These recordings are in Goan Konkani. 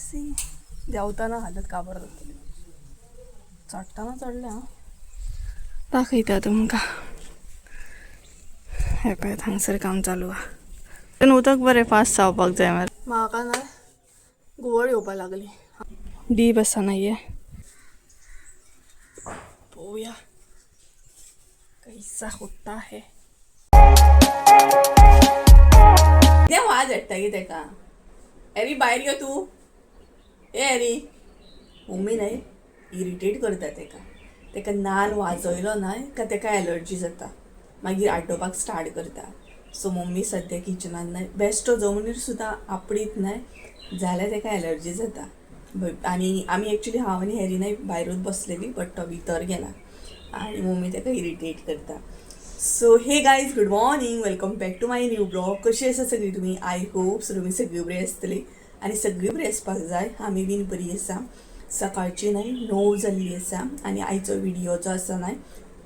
सी. देंवतना हालत काबर जातली, चडटना चडलें हांव. दाखयता तुमकां. हे पळयात, हांगसर काम चालू आहा. पण उदक बरें फास्ट जावपाक जाय मरे. म्हाका ना घुंवळ येवपाक लागली. डीप आसा ना हे. पळोवया कैसा होता है. कितें वाज हाडटा की तेका. एरी, भायर यो तूं. ए एरी. मम्मी न्हय इरिटेट करता तेका. तेका नाल वाजयलो ना काय तेका एलर्जी जाता, मागीर आड्डोवपाक स्टार्ट करता. सो मम्मी सद्या किचनान न्हय बेश्टो जमनीर सुद्दां आपडीत न्हय जाल्यार तेका एलर्जी जाता. आनी आमी एक्चुली हांव आनी हॅरी न्हय भायरूच बसलेली, बट तो भितर गेला आनी मम्मी तेका इरिटेट करता. So hey guys, good morning, welcome back to my new vlog. कशी आसा सगळी तुमी? I hope so तुमी सगळी बरी आसतली आनी सगळी बरी आसपाक जाय. आमी बीन बरी आसा. सकाळची न्हय 9 जाल्ली आसा आनी आयचो व्हिडियो जो आसा न्हय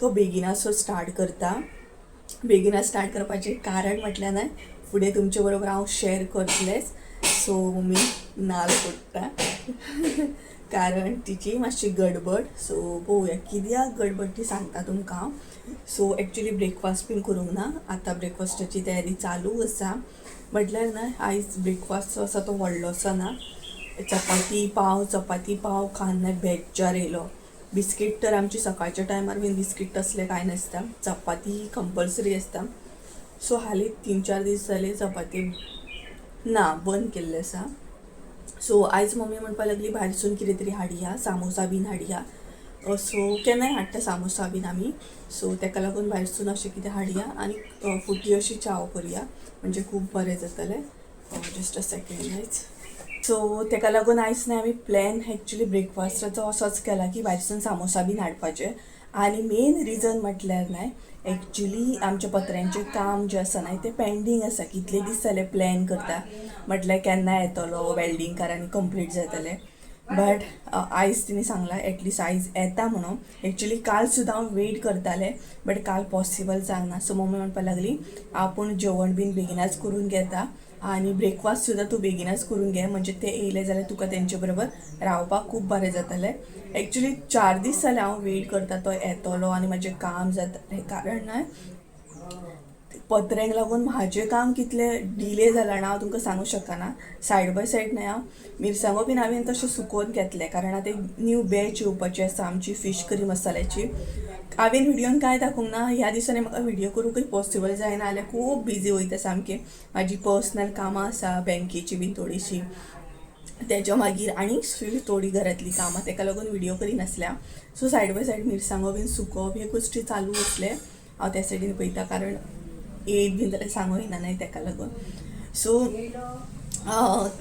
तो बेगिनासो स्टार्ट करता. बेगिना स्टार्ट करपाचें कारण म्हटल्यार न्हय फुडें तुमचे बरोबर हांव शेअर करतलेंच. सो मम्मी नाल पडटा कारण तिची मातशी गडबड. सो पळोवया कित्याक गडबड ती सांगता तुमकां हांव. सो एक्चुली ब्रेकफास्ट बीन करूंक ना. आतां ब्रेकफास्टाची तयारी चालू आसा. म्हटल्यार न्हय आयज ब्रेकफास्ट जो आसा तो व्हडलोसो ना. चपाती पाव, चपाती पाव खावन न्हय बेजार येयलो. बिस्कीट तर आमची सकाळच्या टायमार बीन बिस्कीट तसलें कांय नासता, चपाती कंपल्सरी आसता. सो हालीं 3-4 दीस जाले चपाती ना, बंद केल्लें आसा. सो आयज मम्मी म्हणपाक लागली भायरसून कितें तरी हाडया, सामोसा बीन हाडया. सो केन्नाय हाडटा सामोसा बीन आमी. सो तेका लागून भायरसून अशें कितें हाडया आनी फुटी अशी चाव करया, म्हणजे खूब बरें जातलें. Just a second guys. So तेका लागून आयज न्हय आमी प्लॅन एक्चुली ब्रेकफास्टाचो असोच केला की भायरसून सामोसा बीन हाडपाचे. आनी मेन रिजन म्हटल्यार न्हय एक्चुली आमच्या पत्र्यांचें काम जें आसा न्हय तें पेंडींग आसा. कितले दीस जाले प्लॅन करता, म्हटल्यार केन्ना येतलो वेल्डींग आनी कंप्लीट जातलें. बट आयज तिणें सांगलां एटलिस्ट आयज येता म्हणून. एक्चुली काल सुद्दां हांव वेट करतालें, बट काल पॉसिबल जावंक ना. सो मम्मी म्हणपाक लागली आपूण जेवण बीन बेगिनाच करून घेता आनी ब्रेकफास्ट सुद्दां तूं बेगिनाच करून घे, म्हणजे ते येयले जाल्यार तुका तेंचे बरोबर रावपाक खूब बरें जातलें. एक्चुली 4 दीस जाले हांव वेट करता तो येतलो आनी म्हाजें काम जातलें. कारण न्हय पत्र्यांक लागून म्हाजें काम कितलें डिले जालां ना हांव तुमकां सांगूंक शकना. सायड बाय सायड न्हय हांव मिरसांगो बीन हांवें तशें सुकोवन घेतलें, कारण आतां एक न्यू बॅच येवपाची आसा आमची फीश करी मसाल्याची. हांवें व्हिडियोन कांय दाखोवंक ना. ह्या दिसांनी म्हाका व्हिडियो करूंकय पॉसिबल जायना जाल्यार खूब बिजी वयता सामकें. म्हाजी पर्सनल कामां आसा, बँकेची बीन थोडीशी, तेच्या मागीर आनी थोडी घरांतली कामां, तेका लागून व्हिडियो करिनासलें हांव. सो सायड बाय सायड मिरसांगो बीन सुकोवप हे गोश्टी चालू आसले. हांव त्या सायडीन पळयता, कारण येयत बीन जाल्यार सांगूं येना न्हय तेका लागून. सो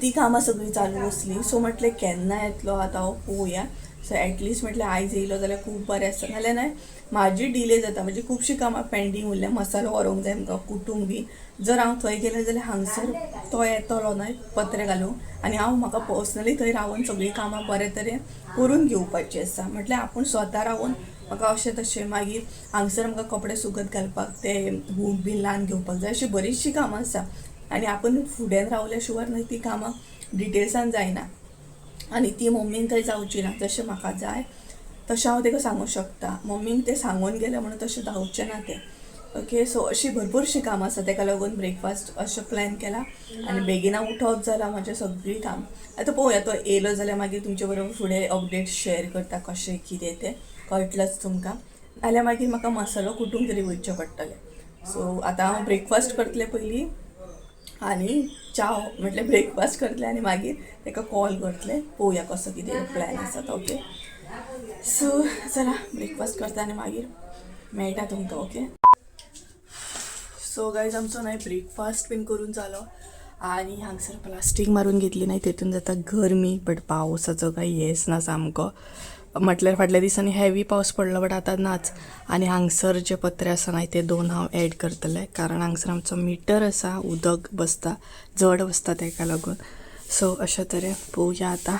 ती कामां सगळीं चालू आसली. सो म्हटलें केन्ना येतलो आतां हांव पळोवया. सो एटलिस्ट म्हटलें आयज येयलो जाल्यार खूब बरें आसा, नाल्यार न्हय म्हाजी डिले जाता. म्हणजे खुबशीं कामां पेंडींग उरल्या. मसालो व्हरूंक जाय म्हाका कुटूंक बी. जर हांव थंय गेलें जाल्यार हांगसर तो येतलो न्हय पत्रे घालूंक, आनी हांव म्हाका पर्सनली थंय रावन सगळीं कामां बरे तरेन करून घेवपाची आसा. म्हटल्यार आपूण स्वता रावन म्हाका अशें तशें, मागीर हांगसर म्हाका कपडे सुकत घालपाक ते हूक बीन लावन घेवपाक जाय, अशीं बरीचशीं कामां आसा. आनी आपूण फुड्यान रावल्या शिवाय न्हय ती कामां डिटेल्सान जायना आनी ती मम्मीन थंय जावची ना. जशें म्हाका जाय तशें हांव ताका सांगूंक शकता, मम्मीन तें सांगून गेलें म्हणून तशें जावचें ना तें. ओके, सो अशीं भरपूरशीं कामां आसा, तेका लागून ब्रेकफास्ट अशें प्लॅन केला आनी बेगिना उठप जालां म्हाजें सगळीं काम. आतां पळोवया तो येयलो जाल्यार मागीर तुमचे बरोबर फुडें अपडेट शेअर करता, कशें कितें तें कळटलेंच तुमकां. नाल्यार मागीर म्हाका मसालो कुटूंक तरी वयचें पडटलें. सो आतां हांव ब्रेकफास्ट करतलें पयलीं आनी चाव, म्हटल्यार ब्रेकफास्ट करतलें आनी मागीर ताका कॉल करतलें, पळोवया कसो कितें प्लॅन आसा तो. ओके, सो चला ब्रेकफास्ट करता आनी मागीर मेळटा तुमकां. ओके, सो गायज आमचो न्हय ब्रेकफास्ट बीन करून जालो आनी हांगसर प्लास्टीक मारून घेतली न्हय तेतून जाता गरमी. बट पावसाचो कांय येस ना सामको. म्हटल्यार फाटल्या दिसांनी हेवी पावस पडलो, बट आतां नाच. आनी हांगसर जे पत्रे आसा न्हय ते 2 हांव एड करतलें, कारण हांगसर आमचो मिटर आसा, उदक बसता जड बसता तेका लागून. सो अशें तरेन पळोवया आतां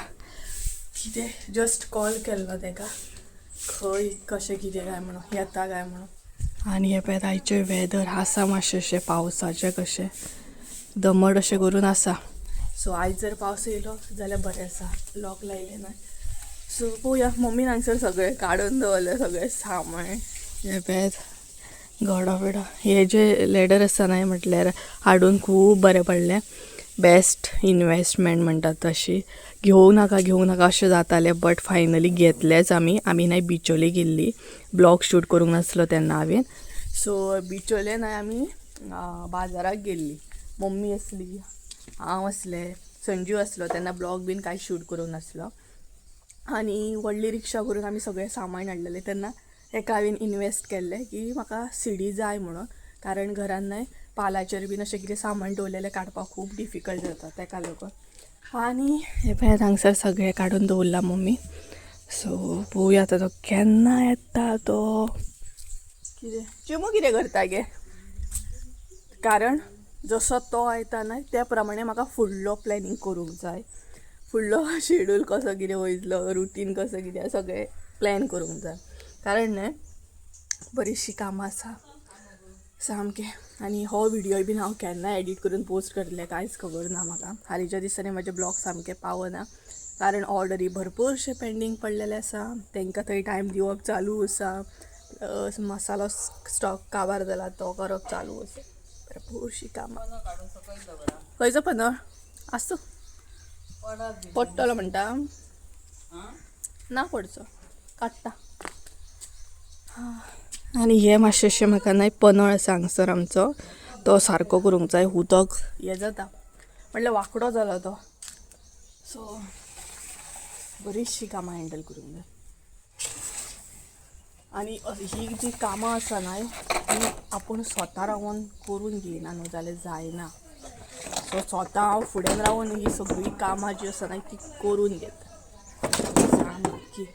कितें. जस्ट कॉल केल्लो तेका खंय कशें कितें काय म्हणून, येता काय म्हणून. आनी हे पळयात आयचें वेदर आसा मातशें अशें पावसाचें कशें दमट अशें करून आसा. सो आयज जर पावस येयलो जाल्यार बरें आसा, लॉक लायलें ना. सो पळोवया. मम्मीन हांगसर सगळें काडून दवरलें, सगळें सामान. हें पळयात, घोडो बिडो हे जे लेडर आसा न्हय, म्हटल्यार हाडून खूब बरें पडलें. बेस्ट इनवेस्टमेंट म्हणटात तशी. घेवं नाका घेवं नाका अशें जातालें, बट फायनली घेतलेंच आमी. आमी न्हय बिचोले गेल्ली, ब्लॉग शूट करूंक नासलो तेन्ना हांवें. सो बिचोले न्हय आमी बाजाराक गेल्ली. मम्मी आसली, हांव आसलें, संजीव आसलो. तेन्ना ब्लॉग बीन कांय शूट करूंक नासलो. आनी व्हडली रिक्षा करून आमी सगळें सामान हाडलेलें. तेन्ना एका हांवें इनवेस्ट केल्लें की म्हाका सिडी जाय म्हणून, कारण घरान न्हय पालाचेर बीन अशें कितें सामान दवरलेलें काडपाक खूब डिफिकल्ट जाता, तेका लागून. आनी हें पळयात, हांगसर सगळें काडून दवरलां मम्मी. सो पळोवया आतां तो केन्ना येता तो. कितें चिमू, कितें करता गे? कारण जसो तो येता न्हय त्या प्रमाणे म्हाका फुडलो प्लॅनिंग करूंक जाय. फुडलो शेड्यूल कसो कितें वयतलो, रुटीन कसो कितें, सगळें प्लॅन करूंक जाय, कारण न्हय बरीचशीं कामां आसा सामकें. आनी हो व्हिडियो बीन हांव केन्ना एडीट करून पोस्ट करतलें कांयच खबर ना म्हाका. हालींच्या दिसांनी म्हजे ब्लॉग सामके पावना, कारण ऑर्डरी भरपूरशे पेंडींग पडलेले आसा. तांकां थंय टायम दिवप चालू आसा, प्लस मसालो स्टॉक काबार जाला तो करप चालू आसा. भरपूरशीं कामां. खंयचो पनळ आसूं, पडटलो म्हणटा ना, पडचो, काडटा. आनी हे मातशेंशें म्हाका न्हय पनळ आसा हांगसर आमचो, तो सारको करूंक जाय. उदक हें जाता म्हटल्यार वांकडो जाला तो. सो बरीचशीं कामां हँडल करूंक जाय. आनी ही जी कामां आसा न्हय ती आपूण स्वता रावन करून घेयना न्हू जाल्यार जायना. सो स्वता हांव फुड्यान रावन ही सगळीं कामां जीं आसा न्हय ती करून घेता सामकी.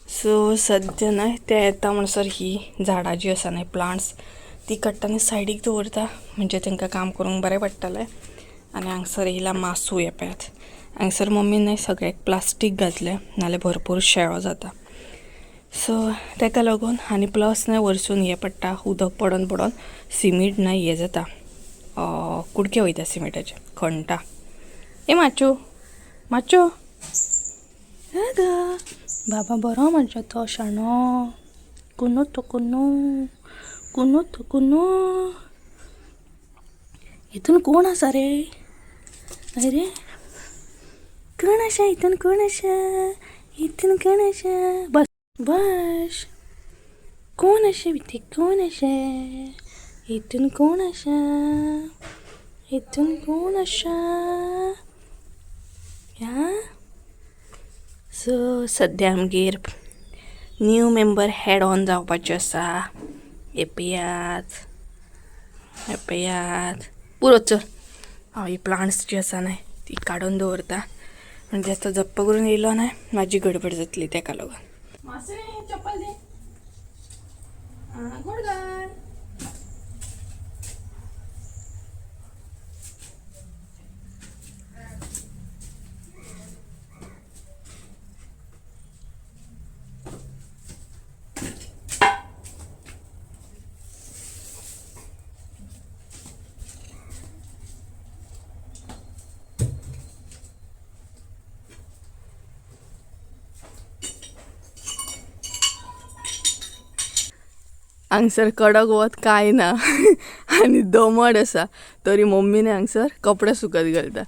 सो सद्या न्हय ते येता म्हणसर ही झाडां जी आसा न्हय, प्लांट्स, ती काडटा आनी सायडीक दवरता, म्हणजे तांकां काम करूंक बरें पडटलें. आनी हांगसर येयला मासू. हे पळयात, हांगसर मम्मीन न्हय सगळ्याक प्लास्टीक घातलें, नाल्यार भरपूर शेळो जाता. सो ताका लागून. आनी प्लस न्हय वरसून हें पडटा, उदक पडोन पडोन सिमीट न्हय हें जाता, कुडके वयता सिमिटाचे, खणटा. ए माचू, माचू गा बाबा, बरो म्हजो तो शाणो. कुनू तो कुनू, कुनू तो कुनू. हितून कोण आसा रे? अरे कोण आसा हितून? कोण आसा हितून? कोण आसा? बस बस. कोण आसा भितर? कोण आसा हितून? कोण आसा हितून? कोण आसा ह्या? सो सद्या आमगेर न्यू मेंबर एड ऑन जावपाचे आसा. हे पळयात, हे पळयात. पुरो, चल. हांव ही प्लांट्स जी आसा न्हय ती काडून दवरता, म्हणजे आतां जप्प करून येयलो न्हय म्हाजी गडबड जातली तेका लागून. मातशें चप्पल दी. Good girl. हांगसर कडक वत कांय ना आनी दमट आसा, तरी मम्मीन हांगसर कपडे सुकत घालता.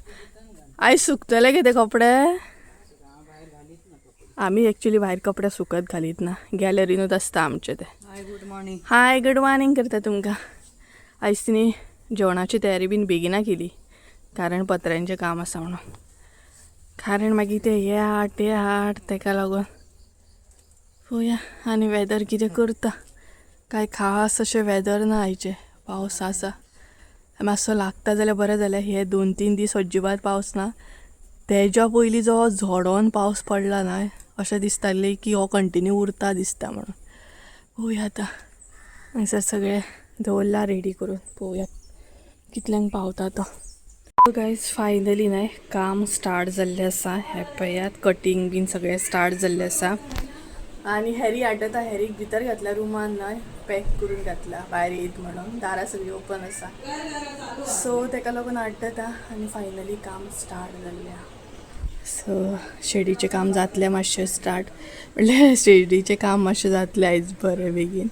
आयज सुकतले गे ते कपडे? आमी एक्चुली भायर कपडे सुकत घालीत ना, गॅलरीनूच आसता आमचे ते. हाय, good morning. हाय, गुड मॉर्निंग करता तुमकां. आयज तिणी जेवणाची तयारी बीन बेगिना केली, कारण पत्र्यांचें काम आसा म्हणून. कारण मागीर ते हे हाड ते हाड, तेका लागून. पळोवया आनी वेदर कितें करता. कांय खास अशें वेदर ना आयचें, पावस आसा मातसो लागता जाल्यार बरें जालें. हे 2-3 दीस अजिबात पावस ना. तेज्या पयलीं जो झोडोन पावस पडला न्हय, अशें दिसतालें की हो कंटिन्यू उरता दिसता म्हणून. पळोवया आतां. हांगसर सगळें दवरला रेडी करून. पळोवया कितल्यांक पावता तो. गायज, फायनली न्हय काम स्टार्ट जाल्लें आसा. हें पळयात, कटींग बीन सगळें स्टार्ट जाल्लें आसा. आनी हॅरी आड्डता. हॅरीक भितर घातला रुमान न्हय, पॅक करून घातला भायर येत म्हणून. दारां सगळीं ओपन आसा, सो तेका लागून आड्डता. आनी फायनली काम स्टार्ट जाल्लें. सो शेडीचें काम जातलें मातशें स्टार्ट, म्हणल्यार शेडीचें काम मातशें जातलें आयज बरें बेगीन.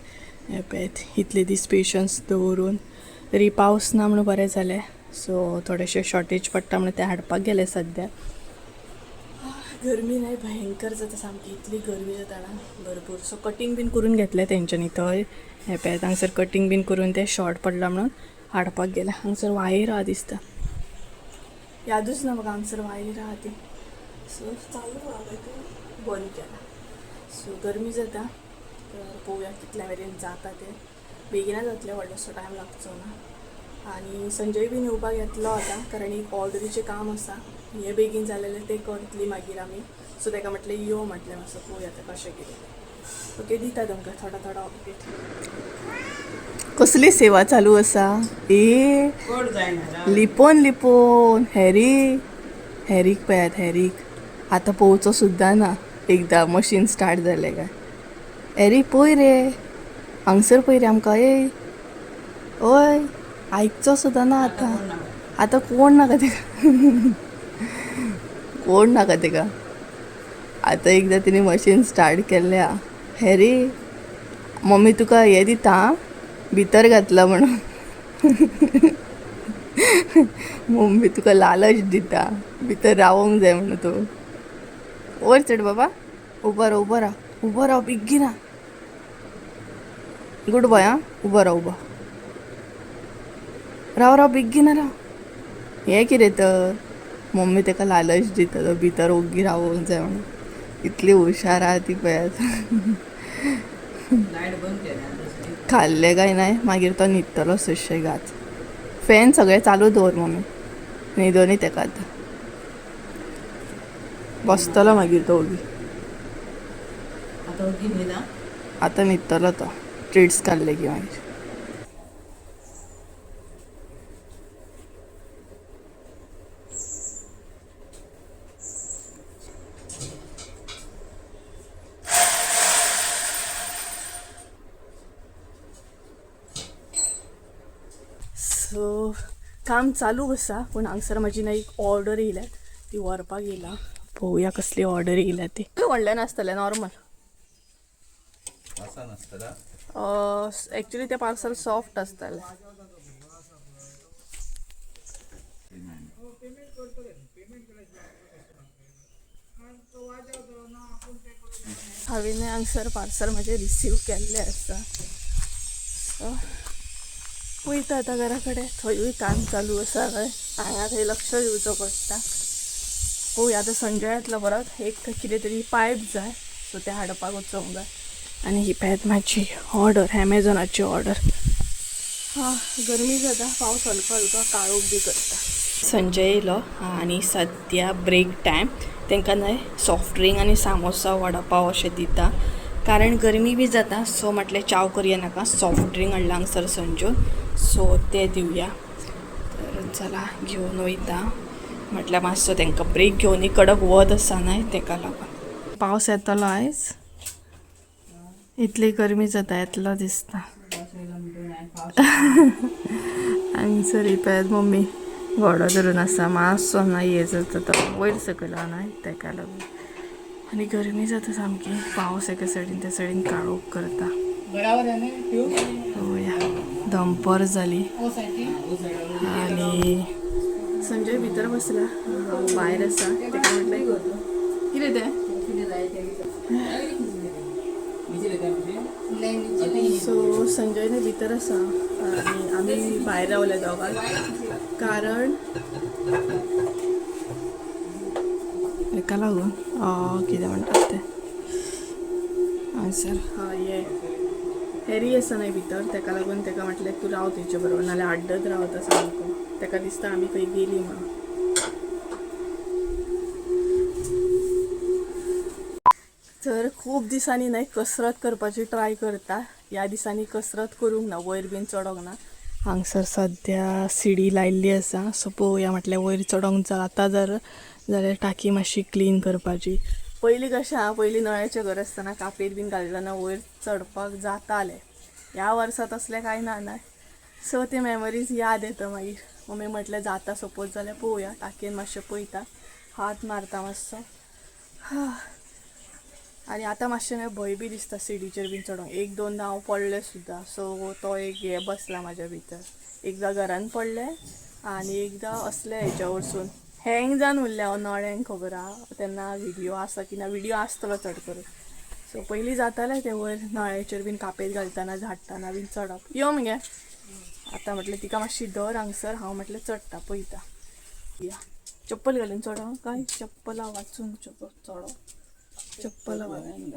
हें पळयात, इतले दीस पेशन्स दवरून तरी पावस ना म्हणून बरें जालें. सो थोडेशें शॉर्टेज पडटा म्हणून तें हाडपाक गेलें सद्या. गरमी न्हय भयंकर जाता सामकी, इतली गरमी जाता ना भरपूर. सो कटींग बीन करून घेतलें तेंच्यांनी थंय. हें पळयात, हांगसर कटींग बीन करून तें शॉर्ट पडलां म्हणून हाडपाक गेलें. हांगसर वायर आहा दिसता, यादूच ना म्हाका हांगसर वायर आहा ती. सो चालू आहा काय तें बंद केलां. सो गरमी जाता, तर पळोवया कितल्या मेरेन जाता तें. बेगिना जातलें, व्हडलोसो टायम लागचो ना. आनी संजय बीन येवपाक येतलो आतां, कारण एक ऑर्डरीचें काम आसा. हें बेगीन जालें जाल्यार तें करतली मागीर आमी. सो ताका म्हटलें यो म्हटलें, मातसो पळोवया आतां कशें कितें. ओके, दिता तुमकां थोडो थोडो अपडेट. कसली सेवा चालू आसा ए? कोड जायना. लिपोन लिपोन हॅरी, हॅरीक पळयात, हॅरीक आतां पळोवचो सुद्दां ना एकदां मशीन स्टार्ट जालें काय. हॅरी पळय रे, हांगसर पळय रे आमकां. ए ओय, आयकचो सुद्दां ना आतां. आतां कोण नाका तेका, कोण नाका तेका आतां. एकदां तिणें मशीन स्टार्ट केल्लें आहा. हॅरी, मम्मी तुका हें दिता आं, भितर घातला म्हणून. मम्मी तुका लालच दिता, भितर रावोंक जाय म्हणून तूं. वयर चड बाबा, उबो राव, उबो राव, उबो राव बेगीन. Good boy. आं, उबो राव, उबो राव, राव बेगीन राव. हें कितें तर, मम्मी ताका लालच दिता, तो भितर ओग्गी रावोंक जाय म्हणून. इतली हुशार आहा ती पळयात. लायट बंद केल्या दुसरी. खाल्लें काय नाय मागीर तो न्हिदतलो सुशेगाद. फॅन सगळें चालू दवर मम्मी, न्हिदोनी तेका आतां. बसतलो मागीर तो ओगी. आता ओगी न्हिदा. आतां न्हिदतलो तो ट्रिट्स काडले की मागीर. सो काम चालू आसा, पूण हांगसर म्हाजी ना एक ऑर्डर येयल्या, ती व्हरपाक येयला. पळोवया कसली ऑर्डर येयल्या ती. व्हडलें नासतलें, नॉर्मल. आसा नासतला. एक्चुली ते पार्सल सॉफ्ट आसतालें. हांवें हांगसर पार्सल म्हाजें रिसीव केल्लें आसा. सो वयता आतां घरा कडेन. थंयूय काम चालू आसा खंय, हांगा थंय लक्ष दिवचो पडटा. पळोवया आतां संजय येतलो परत. एक कितें तरी पायप जाय, सो तें हाडपाक वचोंक जाय. आनी ही पळयात म्हाजी ऑर्डर, एमेझॉनाची ऑर्डर. हा, गरमी जाता, पावस हलको हलको काळोख बी करता. संजय येयलो आनी सद्या ब्रेक टायम. तांकां न्हय सॉफ्ट ड्रिंक आनी सामोसा, वडापाव अशें दिता, कारण गरमी बी जाता. सो म्हटलें चाव करया नाका, सॉफ्ट ड्रिंक हाडला हांगसर संजून, सो ते दिवया. तर चला घेवन वयता. म्हटल्यार मातसो तांकां ब्रेक घेवन, कडक वत आसा न्हय तेका लागून. पावस येतलो आयज, इतली गरमी जाता, येतलो दिसता. हांगसर ही पळयात मम्मी घोडो धरून आसा. मातसो ना हे जाता तो वयर सकयल न्हय तेका लागून. आनी गरमी जाता सामकी, पावस एका सायडीन त्या सायडीन काळोख करता. बराबर आहे ना पिऊ? पळोवया, दंपर जाली आनी संजय भितर बसला, हांव भायर आसा. तेका म्हटलें कितें तें. सो संजय न्ही भितर आसा आनी आमी भायर रावले दोगां, कारण हेका लागून कितें म्हणटात तें, हांगसर हा ये हॅरी आसा न्हय भितर, तेका लागून तेका म्हटलें तूं राव तेजे बरोबर, नाल्यार आड्डत रावता सामको. तेका दिसता आमी खंय गेली म्हणून. तर खूब दिसांनी न्हय कसरत करपाची ट्राय करता. ह्या दिसांनी कसरत करूंक ना, वयर बीन चडोंक ना. हांगसर सद्या सिडी लायिल्ली आसा. सो पळोवया म्हटल्यार वयर चडोंक जाता जर जाल्यार टाकी मातशी क्लीन करपाची. पयलीं कशें आहा, पयलीं नळ्याचें घर आसतना कापेर बीन घालतना वयर चडपाक जातालें. ह्या वर्सा तसलें कांय ना न्हय. सो ते मेमरीज याद येता मागीर. मम्मी म्हटलें जाता सपोज जाल्यार पळोवया, टाकयेन मातशें पळयता, हात मारता मातसो. आनी आतां मातशें न्हय भंय बी दिसता सिडीचेर बीन चडोंक. एक दोनदां हांव पडलें सुद्दां. सो तो एक हें बसला म्हाज्या भितर. एकदां घरान पडलें आनी एकदां असले हेच्या वरसून हँग जावन उरलें हांव नळ्यांक, खबर आहा. तेन्ना व्हिडियो आसा की ना, व्हिडियो आसतलो चड करून. सो पयलीं जातालें तें वयर नळ्याचेर बीन कापेर घालतना झाडटना बीन चडप. यो मगे आतां म्हटलें तिका मातशी धर हांगसर, हांव म्हटलें चडटा पळयता. या चप्पल घालून चडो काय चप्पलां वाचून चडो चप्पलां घालून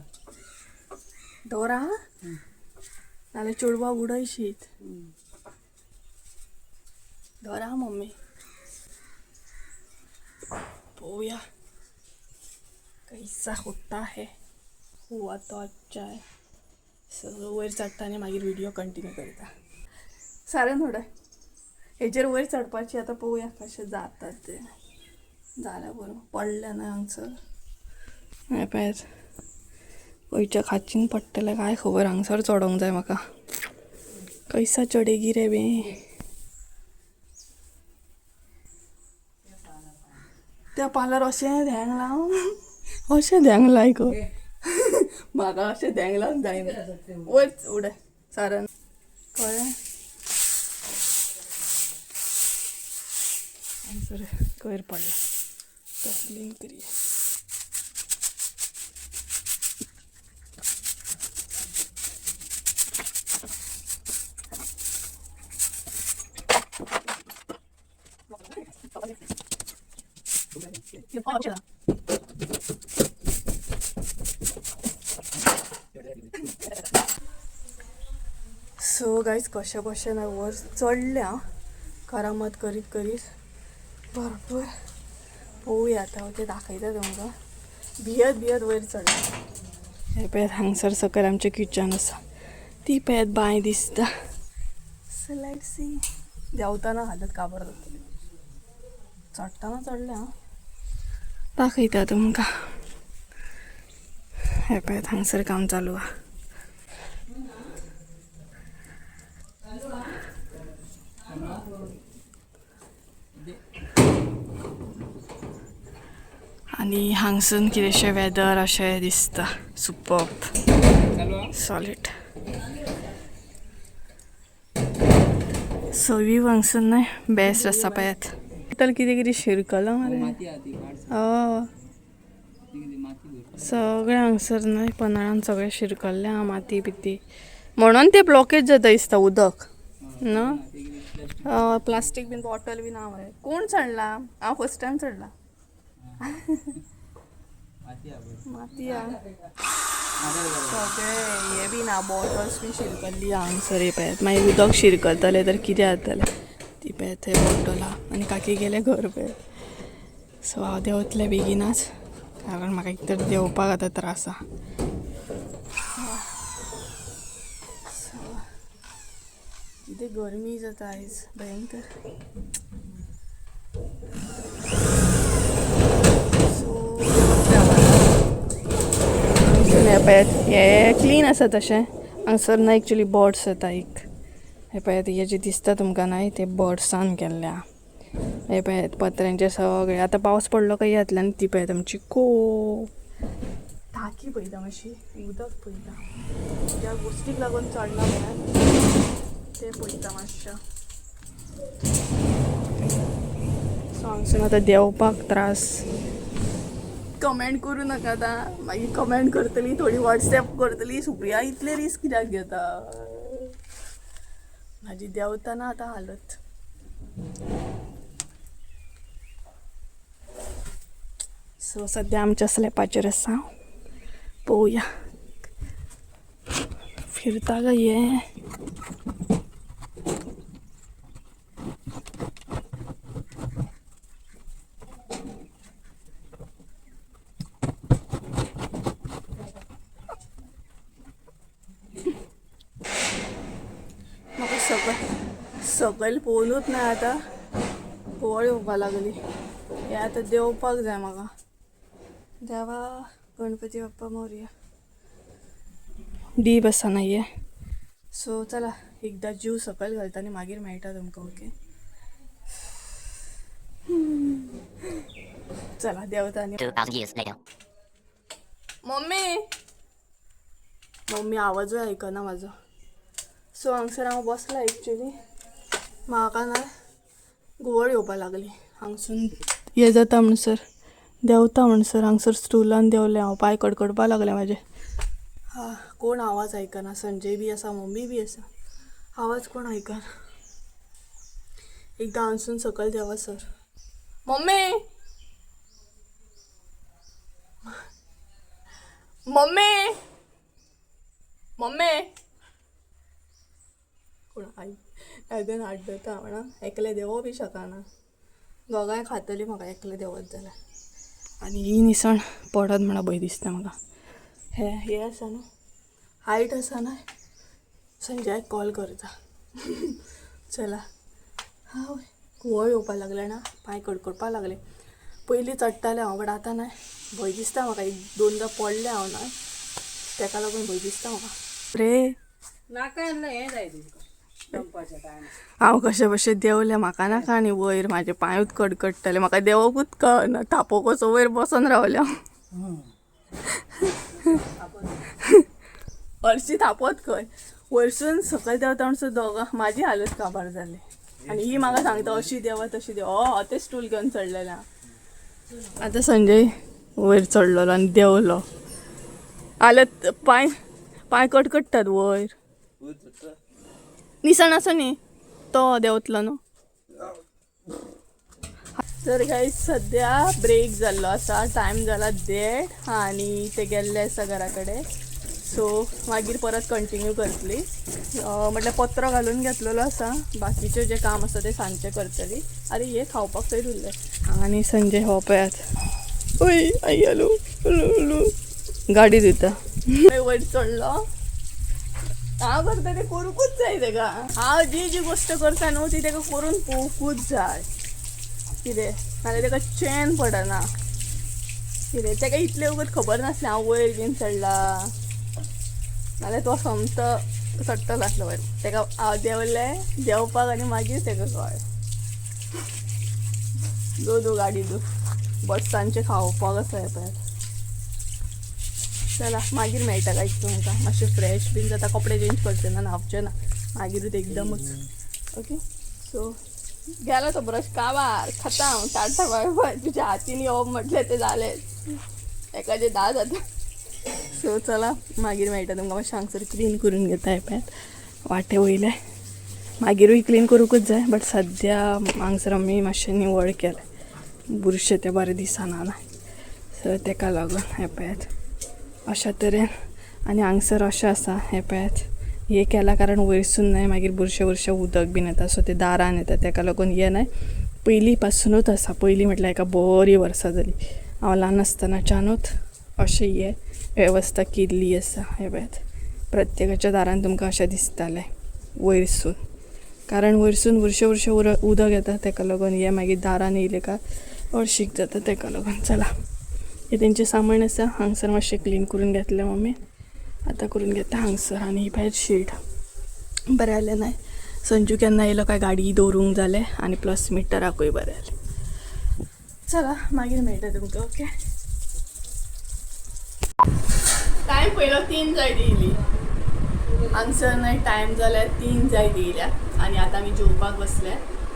दोरा नाल्यार चेडवा उडयशीत. धरा मम्मी, पळोवया कैसा होता है. हुआ तो अच्छा है. सो वयर चडटा आनी मागीर व्हिडियो कंटिन्यू करता. सारें थोडें हेजेर वयर चडपाची. आतां पळोवया कशें जाता तें. जाल्यार बरो पडलें ना हांगसर. हें पळयात, खंयच्या खाचीन पडटलें काय खबर. हांगसर चडोंक जाय म्हाका. कैसा चडेगी रे बे. त्या पाल्यार अशें धेंग लावन, अशें धेंग लाय गो. म्हाका अशें धेंग लावन जायना. वयर उडय सारन, कळ्ळें. हांगसर कोयर पडला तो क्लीन करया. सो गायज कशें भशेन हांव वर चडलें हांव, करामत करीत करीत भरपूर. पळोवया आतां हांव तें दाखयता तुमकां. भियत भियत वयर चडलें. हें पळयात हांगसर सकयल आमचें किचन आसा. ती पळयात बांय दिसता. So let's see. देंवतना हालत काबर जातली, चडटना चडलें हांव. दाखयता तुमकां. हें पळयात हांगसर काम चालू आहा. आनी हांगसून कितेंशें वेदर अशें दिसता. Superb, solid. सो व्यू हांगसून न्हय बेस्ट आसा. पळयात तर कितें कितें शिरकलां मरे. हय, सगळें हांगसर न्हय पन्हाळान सगळें शिरकल्लें आहा माती बिती, म्हणून ते ब्लॉकेज जाता दिसता उदक न्हू. प्लास्टीक बीन बॉटल बीन आहा मरे. कोण चडला? हांव फर्स्ट टायम चडला. माती आहा सगळे, हे बी ना बॉटल्स बी शिरकल्ली आहा हांगसर. हे पळयात, मागीर उदक शिरकतलें तर कितें जातलें. ती पळयात थंय बॉटल आहा. आनी काकी गेले घर पळयात. सो हांव देंवतलें बेगिनाच, कारण म्हाका एक तर देंवपाक आतां त्रास आहा. सो कितें गरमी जाता आयज भयंकर. सो हें पळयात, हें क्लीन आसा तशें. हांगसर न्हय एक्चुली बर्ड्स येता एक. हें पळयात, हें जें दिसता तुमकां न्हय तें बर्ड्सान केल्लें आहा. हें पळयात पत्र्यांचे सगळे. आतां पावस पडलो काय येतलें. आनी ती पळयात आमची कोप टाकी. पळयता मातशी, उदक पळयता. ज्या गोश्टीक लागून चडला पळयात तें पळयता मातशें. सो हांगसून आतां देंवपाक त्रास. कमेंट करूं नाका आतां, मागीर कमेंट करतली थोडी, वॉट्सॅप करतली, सुप्रिया इतले रिस्क कित्याक घेता. म्हाजी देंवतना आतां हालत. सो सद्या आमच्या स्लॅपाचेर आसा. पळोवया फिरता काय हें. म्हाका सकयल सकयल पळोवनूच ना आतां घुंवळ येवपा लागली. हें आतां देंवपाक जाय म्हाका. देवा, गणपती बाप्पा मोरया. दीप आसा ना हे. सो चला एकदां जीव सकयल घालता आनी मागीर मेळटा तुमकां. ओके, चला देंवता आनी 2,000 years later. Mummy, mummy आवाजूय आयकना म्हाजो. सो हांगसर हांव बसलां. एक्चुली म्हाका ना घुंवळ येवपा लागली. हांगसून हें जाता म्हणसर, देंवता म्हणसर, हांगसर स्टुलान देंवलें हांव, पांय कडकडपा लागले म्हाजे. हा, कोण आवाज आयकना. संजय बी आसा, मम्मी बी आसा, आवाज कोण आयकना. एकदां हांगसून सकयल देंवा sir. Mummy, mummy, mummy. कोण आयक आयदन आड्डता म्हणा. एकलें देंवो बी शकना, दोगांय खातली म्हाका एकलें देंवत जाल्यार. आनी ही निसण पडत म्हणून भंय दिसता म्हाका. हे हे आसा न्हू, हायट आसा ना. संजयाक कॉल करता. चला, हांव घुंवळ येवपा लागले ना, पांय कडकडपा लागले. पयलीं चडटालें हांव, बट आतां न्हय भंय दिसता म्हाका. एक दोनदां पडलें हांव न्हय, तेका लागून भंय दिसता म्हाका रे. नाका हें जाय तुमकां दनपारच्या टायमार. हांव कशें बशें देंवलें. म्हाका नाका आनी वयर, म्हाजे पांयूच कडकडटाले. म्हाका देंवकूच कळना, थापो कसो वयर बसोन रावलें हांव. हरशीं थापोत खंय वयरसून सकयल देंवता म्हणसर दोगां म्हाजी हालत काबार जाली. आनी ही म्हाका सांगता अशी देंवा तशी देंवा. हय, तें स्टूल घेवन चडलेलें हांव. आतां संजय वयर चडलेलो आनी देंवलो. हालत पांय पांय कडकडटात वयर. निसण आसा न्ही, तो देंवतलो न्हू. तर गायज, सद्या ब्रेक जाल्लो आसा. टायम जाला 1:30 आनी ते गेल्ले आसा घरा कडेन. सो मागीर परत कंटिन्यू करतली. म्हटल्यार पत्रो घालून घेतलेलो आसा, बाकीचें जें काम आसा तें सांजचें करतली. आरे, हे खावपाक थंय उरलें. आनी संजय हो पळयात, ओय आई, हॅलो हॅलो हॅलो, गाडी दिता. वयर चडलो. हांव करता तें करूंकूच जाय तेका. हांव जी जी गोश्ट करता न्हू, ती तेका करून पळोवंकूच जाय. कितें नाल्यार तेका चेन पडना. कितें तेका इतलें वगत खबर नासलें हांव वयर बीन चडला, नाल्यार तो सोमतो चडटलो आसलो वयर. तेका हांव देंवलें देंवपाक आनी मागीर तेका कळ्ळें. दो दो गाडी दो बट खावपाक आसा हें पळयात. चला, मागीर मेळटा गायज तुमकां. मातशें फ्रेश बीन जाता, कपडे चेंज करचे ना, न्हावचें ना, मागीरूच एकदमच. ओके, सो गेलो तो ब्रश काबार खतम. टाटा बाय बाय. तुज्या हातीन येवप म्हटलें तें जालेंच, एकाचे 10 जाता. सो चला, मागीर मेळटा तुमकां. मातशें हांगसर क्लीन करून घेता. हें पळयात, वाटे वयले मागीरूय क्लीन करूंकूच जाय, बट सद्या हांगसर आमी मातशें निवळ केलें. बुरशें तें बरें दिसना ना, सो तेका लागून. हें पळयात, अशा तरेन. आनी हांगसर अशें आसा, हें पळयात, हें केलां कारण वयरसून न्हय मागीर बुरशें बुरशें उदक बीन येता, सो ते दारान येता, तेका लागून हें न्हय पयलीं पासुनूच आसा. पयलीं म्हटल्यार एका बरीं वर्सां जालीं, हांव ल्हान आसतनाच्यानूच अशें हें वेवस्था केल्ली आसा. हें पळयात, प्रत्येकाच्या दारान तुमकां अशें दिसतालें वयरसून, कारण वयरसून बुरशें बुरशें उदक येता, तेका लागून हें मागीर दारान येयलें काय हळशीक जाता, तेका लागून. चला, हें तेंचें सामान आसा. हांगसर मातशें क्लीन करून घेतलें मम्मी, आतां करून घेता हांगसर. आनी ही भायर शीट बरें जालें न्हय. संजू केन्ना येयलो काय गाडी दवरूंक जालें आनी प्लस मिटराकूय बरें जालें. चला, मागीर मेळटा तुमकां. ओके, टायम पयलो 3 जायत येयली. हांगसर न्हय टायम जाल्यार 3 जायत येयल्या आनी आतां आमी जेवपाक बसले.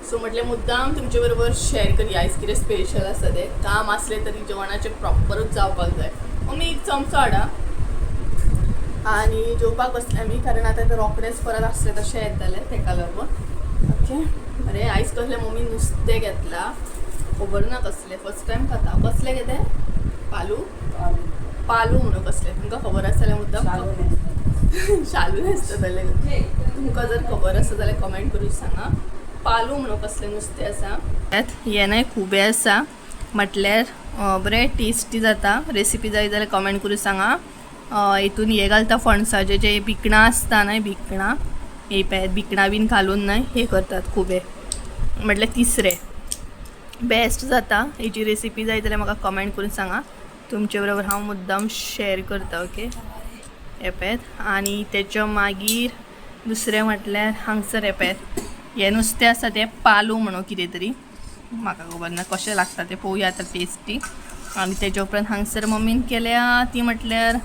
सो म्हटलें मुद्दाम तुमचे बरोबर शेअर करया आयज कितें स्पेशल आसा तें. काम आसलें तरी जेवणाचें प्रॉपरूच जावपाक जाय. मम्मी, एक चमचो हाडा. आनी जेवपाक बसले आमी, कारण आतां ते रोखडेच परत आसले तशें येतले, तेका लागून. ओके, बरें. आयज कसलें मम्मी नुस्तें घेतलां, खबर ना कसलें, फर्स्ट टायम खाता. कसलें कितें पालू, पालू म्हणून कसलें, तुमकां खबर आसा जाल्यार मुद्दाम शालू न्हेसता जाल्यार, तुमकां जर खबर आसा जाल्यार कमेंट करून सांगा पालू म्हणून कसलें नुस्तें आसा. हें न्हय खुबे आसा, म्हटल्यार बरें टेस्टी जाता. रेसिपी जाय जाल्यार कमेंट करून सांगा. हितून हें घालता, फणसाचे जे भिकणां आसता न्हय, भिकणां, हे पळयात, भिकणां बीन घालून न्हय हे करतात खुबे, म्हटल्यार तिसरे बेस्ट जाता. हेची रेसिपी जाय जाल्यार म्हाका कमेंट करून सांगा. तुमचे बरोबर हांव मुद्दाम शेअर करता. ओके, हें पळयात. आनी तेच्या मागीर दुसरें म्हटल्यार हांगसर हें पळयात, हें नुस्तें आसा तें पालू म्हणून कितें तरी, म्हाका खबर ना कशें लागता तें, पळोवया आतां टेस्टी. आनी तेच्या उपरांत हांगसर मम्मीन केल्या ती म्हटल्यार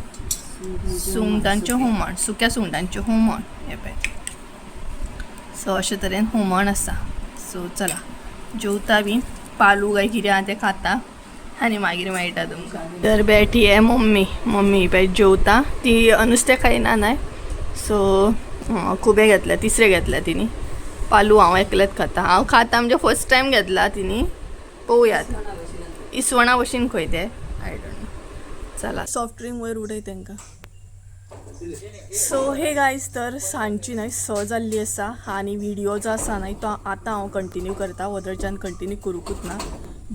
सुंगटांचें हुमण, सुक्या सुंगटांचें हुमण. हें पळय, सो अशे तरेन हुमण आसा. सो चला जेवता बी, पालू काय कितें आहा तें खाता आनी मागीर मेळटा तुमकां. तर बेठी आहे मम्मी, मम्मी पळय जेवता, ती नुस्तें खायना न्हय. सो खुबे घेतल्या, तिसरे घेतल्या तिनी. पालू हांव एकलेच खाता, हांव खाता म्हणजे फर्स्ट टायम घेतला तिनी. पळोवया आतां इसवणा भशेन खंय ते, I don't know. चला सॉफ्ट ड्रिंक वयर उडय तांकां. सो हे गायज, तर सांजची न्हय 6 जाल्ली आसा आनी व्हिडियो जो आसा न्हय तो आतां हांव कंटिन्यू करता, वदळच्यान कंटिन्यू करूंकूच ना.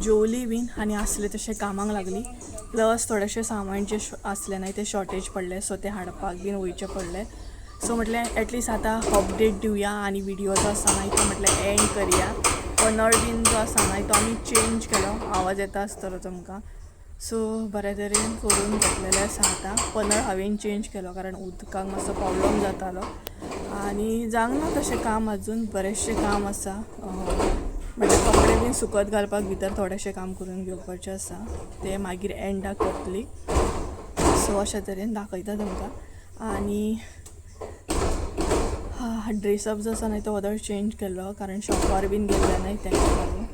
जेवली बीन आनी आसले तशें कामाक लागली, प्लस थोडेशें सामान जें आसलें न्हय तें शॉर्टेज पडलें, सो तें हाडपाक बीन वयचें पडलें. सो म्हटलें एटलिस्ट आतां अपडेट दिवया आनी व्हिडियो जो आसा न्हय तो म्हटलें एंड करया. पनळ बीन जो आसा न्हय तो आमी चेंज केलो, आवाज येता आसतलो तुमकां. सो बऱ्या तरेन करून घेतलेलें आसा. आतां पनळ हांवें चेंज केलो कारण उदकाक मातसो प्रॉब्लम जातालो आनी जावंक ना तशें काम, अजून बरेंचशें काम आसा. म्हणजे कपडे बीन सुकत घालपाक भितर थोडेशें काम करून घेवपाचें आसा, तें मागीर एंडाक करतली. सो अशा तरेन दाखयता तुमकां. आनी ड्रेसअप जो आसा न्हय तो वदळ चेंज केल्लो कारण शॉपार बीन गेल्ले न्हय तेका लागून.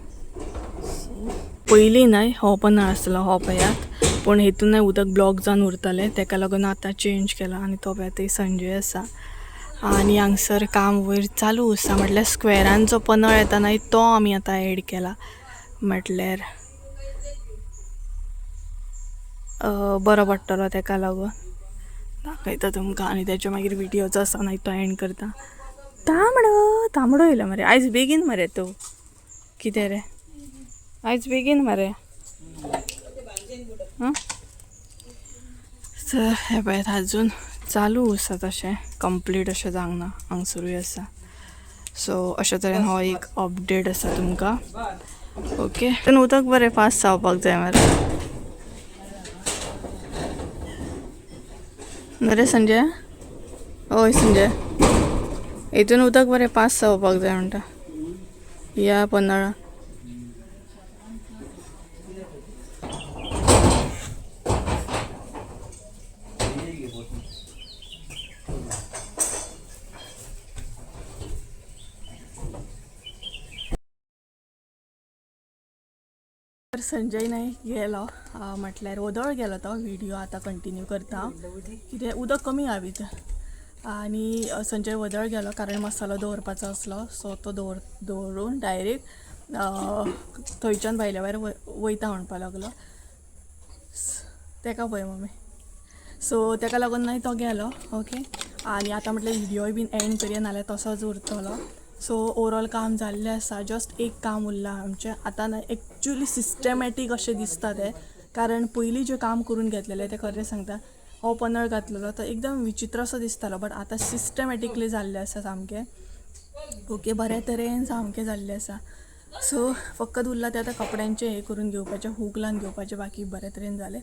पयलीं न्हय हो पनळ आसलो हो पळयात, पूण हितून न्हय उदक ब्लॉक जावन उरतालें, तेका लागून आतां चेंज केला. आनी तो पळयात थंय संजय आसा आनी हांगसर काम वयर चालू आसा. म्हटल्यार स्क्वेरान जो पनळ येता न्हय तो आमी आतां एड केला, म्हटल्यार बरो पडटलो तेका लागून. दाखयता तुमकां आनी तेच्या मागीर व्हिडियो जो आसा न्हय तो एंड करता. तांबडो तांबडो येयलो मरे आयज बेगीन मरे तूं, कितें रे आयज बेगीन मरे. तर हें पळयात अजून चालू आसा, तशें कंप्लीट अशें जावंक ना, हांगसरूय आसा. सो अशे तरेन हो एक अपडेट आसा तुमकां. ओके, पूण उदक बरें फास्ट जावपाक जाय मरे. बरें संजय, हय संजय, हितून उदक बरें पास जावपाक जाय म्हणटा ह्या पन्नाळा. तर संजय न्हय गेलो म्हटल्यार वदळ गेलो तो, व्हिडियो आतां कंटिन्यू करता कितें उदक कमी आहा भितर. आनी संजय वदळ गेलो कारण मसालो दवरपाचो आसलो, सो तो दवरून डायरेक्ट थंयच्यान भायल्या भायर वयता म्हणपा लागलो. तेका पळय मम्मी. सो तेका लागून न्हय तो गेलो. ओके, आनी आतां म्हटल्यार व्हिडियोय बीन एंड करया, नाल्यार तसोच उरतलो. सो ओवरऑल काम जाल्लें आसा, जस्ट एक काम उरलां आमचें आतां न्हय एक्चुली सिस्टमॅटीक अशें दिसता तें, कारण पयलीं जें काम करून घेतलेलें तें खरें सांगता, हो पनळ घातलेलो तो एकदम विचित्र असो दिसतालो, बट आतां सिस्टमॅटिकली जाल्लें आसा सामकें. ओके, बऱ्या तरेन सामकें जाल्लें आसा. सो फकत उरलां तें आतां कपड्यांचें हें करून घेवपाचें, हूक लावन घेवपाचें, बाकी बऱ्या तरेन जालें.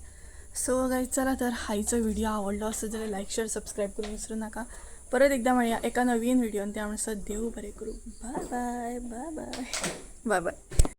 सो गायज चला, तर आयचो व्हिडियो आवडलो आसत जाल्यार लायक शेअर सबस्क्रायब करूंक विसरूं नाका. परत एकदां मेळया एका नवीन व्हिडियोन, त्या म्हणसर देव बरें करूं. Bye bye bye bye bye bye.